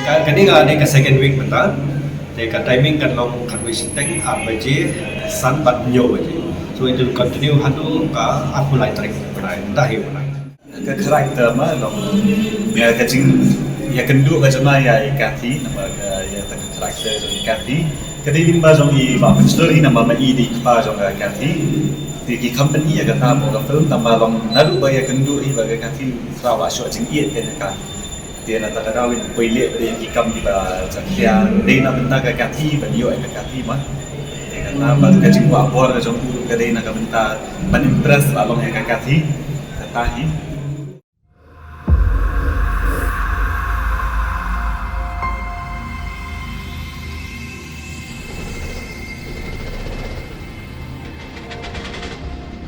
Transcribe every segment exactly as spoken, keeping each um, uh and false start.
Ka, kane ka dei ka second week mynta. Te ka timing kan long khatwei shiteng, ar baje, san bad hynñiew baje. So it will continue haduh ka arphew lai tarik bnai, mynta hi bnai. Ka character ma long, ïa ka jing, ïa kynduh ka jong nga ïa i Kathy, namar ka, ïa ka character jong i Kathy. Ka dei lyngba jong i Bah Pynshlur hi, namar ma i dei kpa jong ka Kathy. Te ki company ïa kata hapoh ka film, tangba long naduh ba ïa kynduh i bad ka Kathy, khraw la shuh jingïeit ka ïa ka. Te na kata ka daw in poi leh ba dei ki kam kiba jakhlia, dei na bynta ka Kathy, ban ïoh ïa ka Kathy ma. Te kata bad ka jingkwah bor ka jong u ka dei na ka bynta ban impress la long ïa ka Kathy. Kata hi.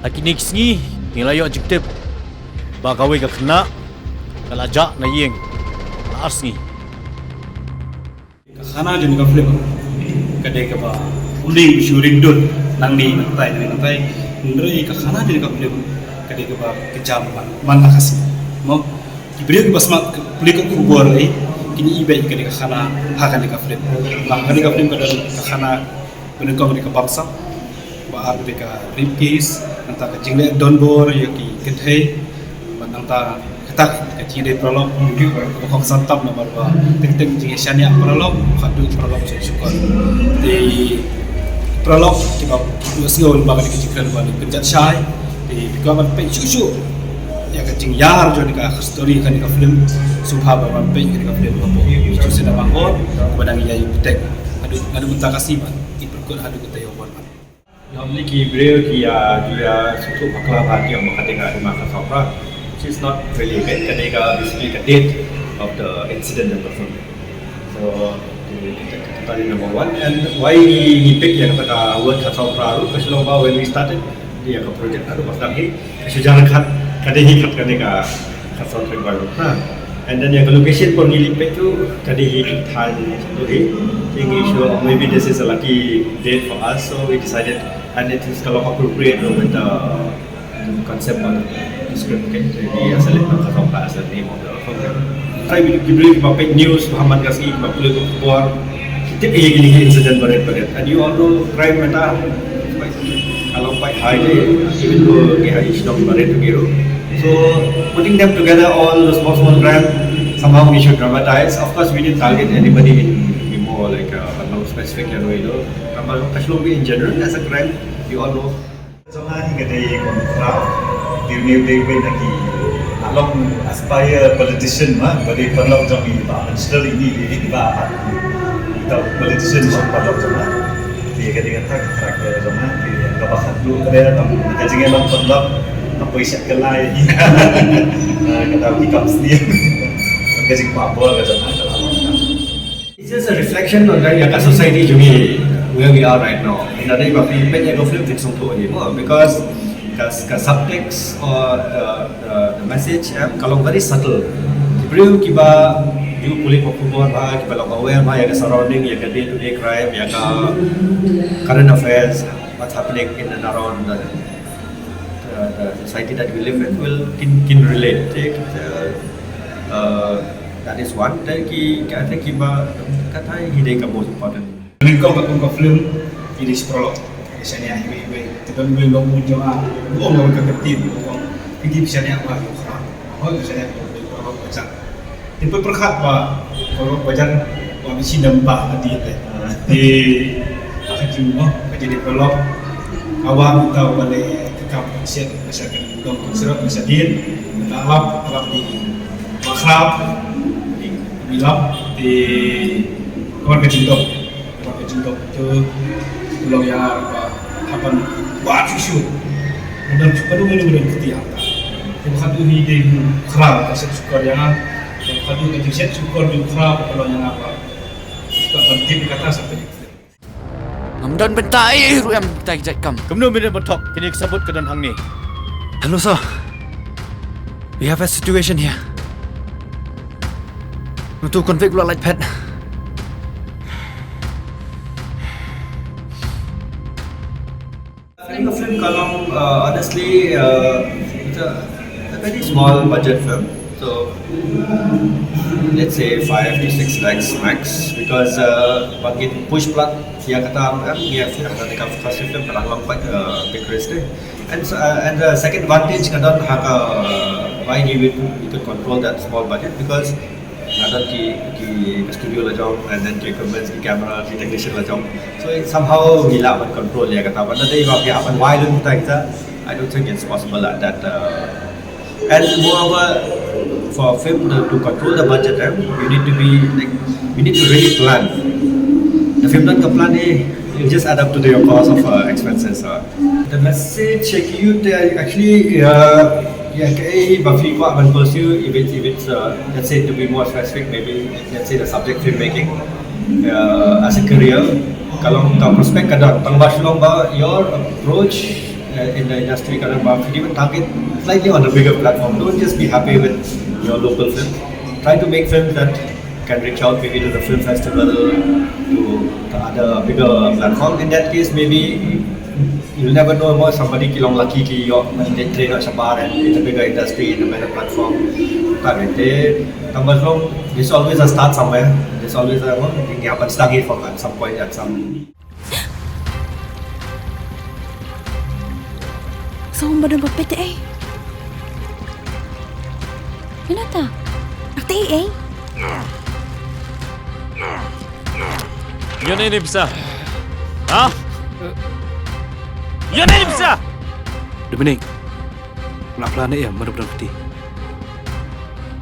Ha kine ki sngi ngi la ïoh jingtip ba kawei ka khynnah ka la jah na ïing la ar sngi. Ka khana jong ka film ka dei kaba ym dei shu ring dud nangne nangtai nangne nangtai. Hynrei ka khana jong ka film ka dei kaba kjam man, man la ka sngi. Mo, ki briew kiba smat pule ka khubor ei, kine i beit ka dei ka khana ha kane ka film. Ba kane ka film ka don ka khana ba nyngkong ka dei ka bamsap, ba ar ka dei ka rape case, nangta ka jingleh donbor ïa ki kynthei, bad nangta kata ka jingïadei paralok, ba kham santam namar ba teng teng jingïashaniah paralok, khatduh paralok sha shukor. Te paralok kiba, kiba sngew lyngba kane ka jingkren ba la pynjot shai. Te phi kwah ban peit shuh shuh ïa ka jingïar jong ka story kane ka film, sngewbha ban peit kane ka film hapoh Picture Cinema Hall, ba dang ïai pyntek haduh, haduh mynta ka sngi bad i pyrkhat haduh ka taïew ban. Normally ki briew ki ïa, ki ïa sngewthuh bakla bha ki ong ba ka dei ka Hima Kharsawphra, which is not really, ka dei ka, basically ka date of the incident in the film. So, ka dei number one. And why ngi, ngi pick ïa kata ka word Kharsawphra ruh, ka shu long ba when we started ïa ka project ruh, ba sdang hi ka shu jia ryngkat, ka dei hi kat kane ka Kharsawphra. Ha. And then ïa ka location por ngi leit peit tu, ka dei hi thaiñ tu hi. Te ngi shu, maybe this is a lucky date for us, so we decided, and it is ka long appropriate with the concept of the script, okay? So we select Kharsawphra as the name of the film. Try to give a bit news, paham man ka sngi, ba pule ka khubor. Tip ïa kine ki incident barit barit. And you all know crime mynta ka long quite high, even though ki high shnong barit ruh. So putting them together, all the small small crime, somehow we should dramatize. Of course, we didn't target anybody in, in more like, uh, Panglong specific, you know, you know. Ka Panglong ka shlong in general as a crime, you all know. Jong nga hi ka dei Kong Khraw, dei une u dei uwei na ki, ah, long aspire politician ma, ba dei paralok jong i Bah Pynshlur, ini dei, dei ba, ah, ita politician jong paralok jong nga. Dei ka dei kata ka character jong nga, dei kaba khatduh ka dei ka, ka jingïalong paralok, ka poi sha kyllai. Ah, kata ki kam sniew. Ka jingpabor ka jong nga ka la long. It's just a reflection of the, ïa ka society jong ngi, where we are right now. Ynda dei ba phi peit ïa ka film phin sngewthuh ïa mo, because ka, ka subtext or the, the, the message, em, ka long very subtle. Ki briew kiba ju pule ka khubor bha, kiba long aware bha ïa ka surrounding, ïa ka day to day crime, ïa ka current affairs, what's happening in and around the, the, the society that we live in will kin, kin relate, eh, uh, uh, that is one. Te ki, ka, te kiba, kata hi dei ka most important. Nyngkong ka kum ka film, i dei shi paralok. I shaniah iwei iwei. Te don iwei u nongmut jong nga, u ong ïa ka kyrteng, u ong, phi dei phi shaniah bha ïa u Khraw. Hooid, u shaniah ïa u Khraw, u paralok ba jat. Te pyrkhat ba paralok ba jat, ba bisi namar ba hadien te. Te ka jingmut, ka jingdei paralok. Ka wan uta uba leh ka kam shet, ba sha kyndong, shet ba sha dien. Ka lap, ka lap dei Bah Khraw, dei Bah Khraw, te ka wan ka jingdong. Ka wan ka jingdong, te ka long ïa nga ba hap ban wad shuh shuh. Ba don shuh, ba don, ba don, ba don kti hangta. Te ba khatduh hi dei u Khraw, ka shet shukor ïa nga. Te ba khatduh ka jingshet shukor jong u Khraw, ka long ïa nga ba ka ban tip kata sa pynïap. Ngam don bynta ei ei ruh em, kita ki jait kam. Kumno minit ban thok, kine ki sabut ka don hangne. Hello sir. We have a situation here. Uto u convict u la lait phet. Film, film ka long, uh, honestly, uh, it's a, a very small budget film. So, let's say five to six lakhs max, because uh, ba ngin push palat ïa kata, em, ïa kata ka first film ka dang long quite a big risk, eh. And so, uh, and the second advantage ka don ha ka, why we, we could control that small budget, because nga don ki, ki studio la jong, and then ki equipments, ki camera, ki technician la jong. So somehow ngi lah ban control ïa kata. But nadei ba ki hap ban wai lum kita kita, I don't think it's possible at that uh, And moreover, for a film to, to control the budget, eh, you need to be like, you need to really plan. The film doesn't plan, eh, you just add up to the, your cost of uh, expenses. Uh. The message, check you, actually, uh, yeah, okay, but if you want to pursue, if it's, if it's uh, let's say, to be more specific, maybe, let's say, the subject filmmaking uh, as a career. Ka long ka prospect ka don, tang ba shu long ba your approach uh, in the industry, ka long ba phi dei ban target slightly on a bigger platform. Don't just be happy with your local film. Try to make films that can reach out maybe to the film festival, to the other bigger platform. In that case, maybe you'll never know, mo, somebody ki long lucky ki ïoh ban ïa trei noh shabar, and in a bigger industry, in a better platform. Ka rete, tang ba long, there's always a start somewhere. There's always a, mo, ngi hap ban sdang hi from at some point, at some So, ba don ba peit ei. Ina ta? Ak ta ei ei. Ïa ne ni pisa? Ha? Ïa ne ni pisa? Dominic. Nga la plan ïa, mano ba don kti.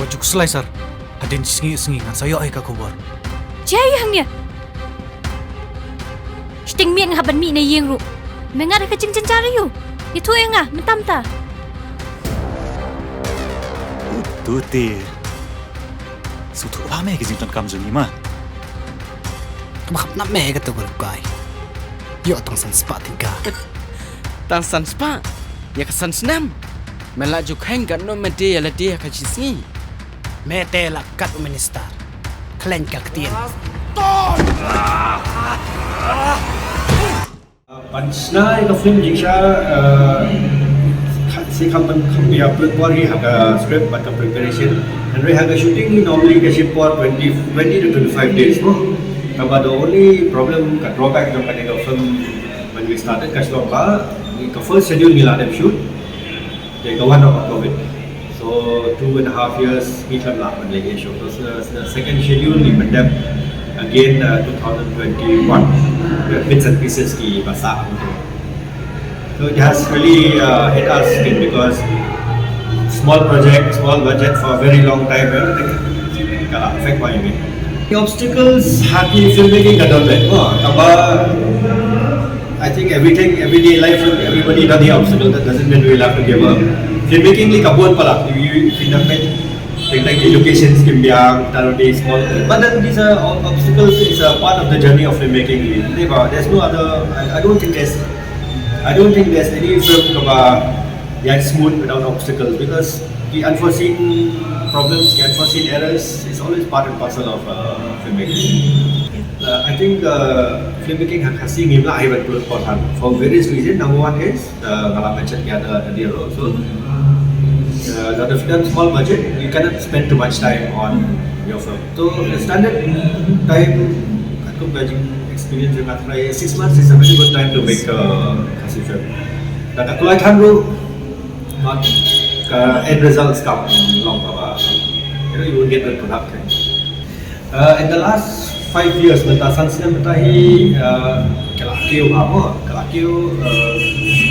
Wat ju khuslai sir. Hadien shi sngi, sngi ngan sa ïoh ïa ka khubor. Jia ïa hangne. Shiteng miet nga hap ban mih na ïing ruh. Me ngat ha ka jingjynjar aïu? Ïathuh ïa nga mynta mynta. Utu te. Sngewthuh ba me ka jingdonkam jong ngi ma. Kaba khapnap me ïa kato ka lynkai. Ïoh tang san spah tyngka. Tang san spah ïa ka san snem. Me la ju kheiñ katno me die ïa lade ha ka shi sngi. Me te la kat u minister. Khlaiñ ka ktien. Ban shna ïa ka film jingshisha, eh, kha-, shi kham ban kham ïa pynpor hi ha ka script bad ka preparation. Hynrei ha ka shooting hi normally ka shim por twenty, twenty to twenty-five days mo. Kaba the only problem, ka drawback jong kane ka film when we started ka shlong ba ka first schedule ngi la dep shoot. Te ka wan noh ka covid. So two and a half years ngi khlem lah ban leh ïa show. So, so, so second schedule ngi pyndep again, uh, two thousand twenty-one. Where bits and pieces ki ba sah hangto. So it has really uh, hit us again because small project, small budget for a very long time, eh, ka la affect bha ïa ngi. The obstacles ha ki filmmaking ka don beit. Oh, kaba I think everything, everyday life, everybody don the obstacle. That doesn't mean we'll have to give up. Filmmaking lei ka bun palat. You, you, you know, things like education scheme biang, that would be small. But then these are all obstacles. It's a part of the journey of filmmaking. There's no other. I, I don't think there's. I don't think there's any film kaba ïaid smooth without obstacles because the unforeseen problems, the unforeseen errors is always part and parcel of uh, filmmaking. Uh, I think uh, filmmaking ha Khasi ngim lah ai ban pynlut por than for various reasons. Number one is uh, nga la mention the other earlier also. Uh, lot of them small budget, you cannot spend too much time on your film. So the standard time, katkum ka jing experience jong nga, six months is a very good time to make a Khasi film. Da ka kloi than ruh, but ka end results kam long kaba, you know, you won't get the product. Uh, in the last five years, mynta san snem mynta hi, uh, ka la kiew bha mo, ka la kiew, uh,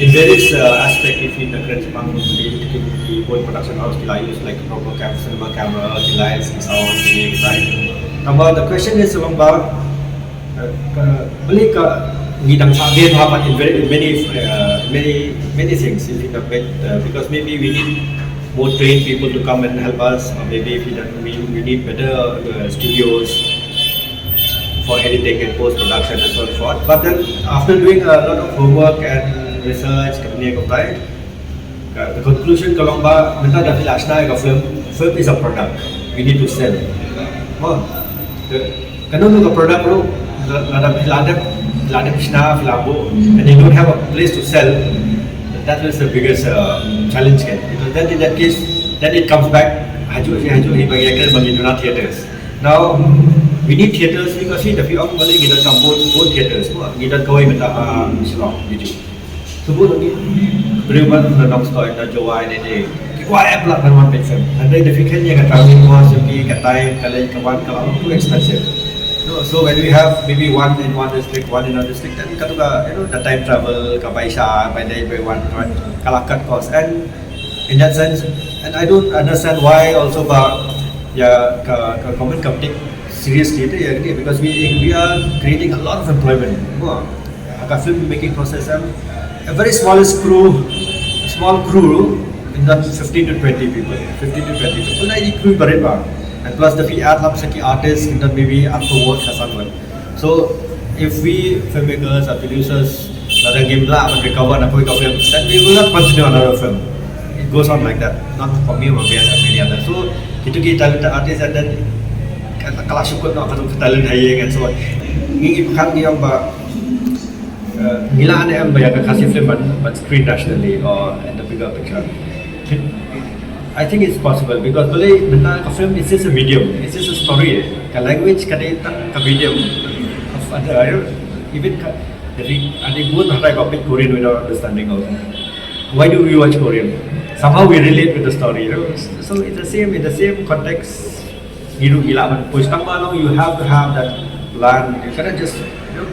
in various uh, aspect, if in the Kren Chapang, ki, ki, ki bun production house ki la use like proper cam, cinema camera, ki lights, ki sound, ki lighting. Now, the question is, long ba, uh, uh, beli ka ngi dang sa dia bha in very, many, uh, many, many things in the bit, uh, because maybe we need more trained people to come and help us, or maybe if we, don't, we, we need better uh, studios for editing and post production and so forth. But then after doing a lot of homework and research, company comply, uh, the conclusion ka long ba mynta da phi la shna ïa ka film, film is a product. We need to sell. Oh, the Ka nunu ka product ruh, la-, lada phi la dep, phi la dep shna, phi la buh, and you don't have a place to sell, that is the biggest uh, challenge kan. Because then in that case, then it comes back, Hajuh shi hajuh hi ba ngi ïakren ba ngi duna theatres. Now we need theatres because hi da phi ong ba ngi don kam bun bun theatres. Ngi don kawei mynta ha Shillong, biju. Tubuh ngi briew ban na Nongstoiñ, na Jowai ne ne. Ki kwah ep lah ban wan peit film. Hynrei da phi khein ïa ka travelling cost, ïa ki ka time, ka leit ka wan, ka la long too expensive. No, so when we have maybe one in one district, one in another district, then ka tu ka, you know, the time travel, ka bai sha, bai dei, bai wan, ka la cut cost. And in that sense, and I don't understand why also ba, yeah, ka, ka government kam take seriously te, yeah, because we, we are creating a lot of employment. Wah, ka film making process, um, a very smallest crew, small crew, in that fifteen to twenty people, fifteen to twenty people, na i crew barit ba. And plus the fee add up sa ki artists, in that maybe up to work ka sangwan. So if we filmmakers or producers, lada ngim lah ban recover na kawei ka film, then we will not continue another film. It goes on like that. Not for me or for many others. So kitu ki talented artists and then ka, ka la shu kut noh katu ka talent ha ïing and so on. Ngi, ngi pyrkhat ngi ong ba, uh, ngi lah ne em ba ïa ka Khasi film ban, ban screen nationally or in the bigger picture. I think it's possible because balei, mynta ka film is just a medium, it's just a story. Ka language ka dei tang ka medium. Of, uh, even ka, jadi ada pun hata ka peit Korean without understanding also. Why do we watch Korean? Somehow we relate with the story, you know. So it's the same, in the same context. Ngi ruh ngi lah ban push tang ba long, you have to have that plan. You cannot just, you know,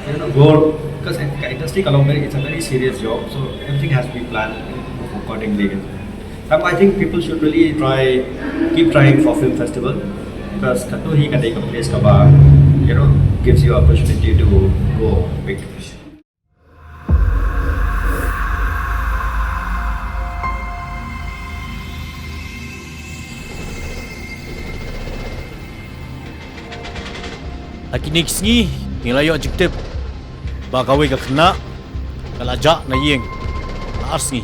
you know, go, because ka industry ka long very, it's a very serious job, so everything has to be planned, you know, move accordingly. Tang ba, I think people should really try, keep trying for film festival, because katu hi ka dei ka place kaba, you know, gives you opportunity to go big. Ha kine ki sngi ngi la ïoh jingtip ba kawei ka khynnah ka la jah na ïing la ar sngi.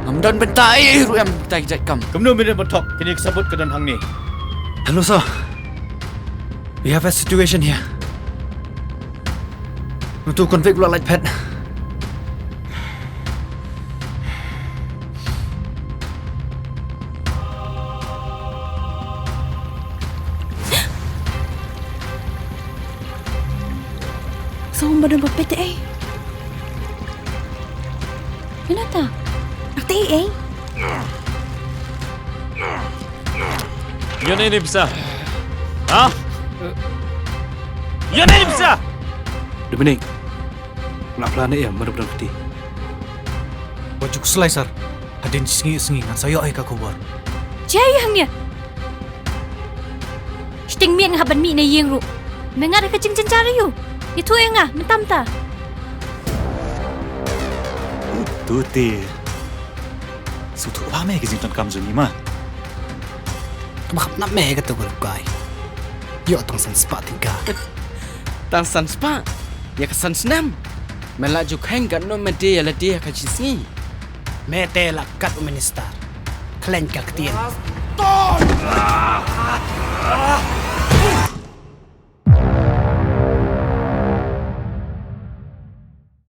Ngam don bynta ei ei ruh em kita ki jait kam. Kumno mynta ba thok, kine ki sabut ka don hangne. Hello sir. We have a situation here. Utu u convict u la lait phet. Song ba don ba peit ei. Ïa nata. Ate ei. Ïa ne ni pisa. Ha? Ïa ne ni pisa. Dominic. Nga plan ne ïa mano plan kti. Wa juk slai sir. Hadien sngi sngi ngan sa ïoh ïa ka khubor. Jai hangne. Shiteng miet nga hap ban mih na ïing ruh. Me ngat ka jingjynjar aïu? Ïathuh ïa nga mynta mynta. Tuti. Sngewthuh ba me ka jingdonkam jong ngi ma. Tang ba khap na me ka tu ka kai. Ïoh tang san spah tyngka. Tang san spah. Ïa ka san snem. Me la ju kheiñ katno me die ïa lade ha ka shi sngi. Me te la kat u minister. Khlaiñ ka ktien.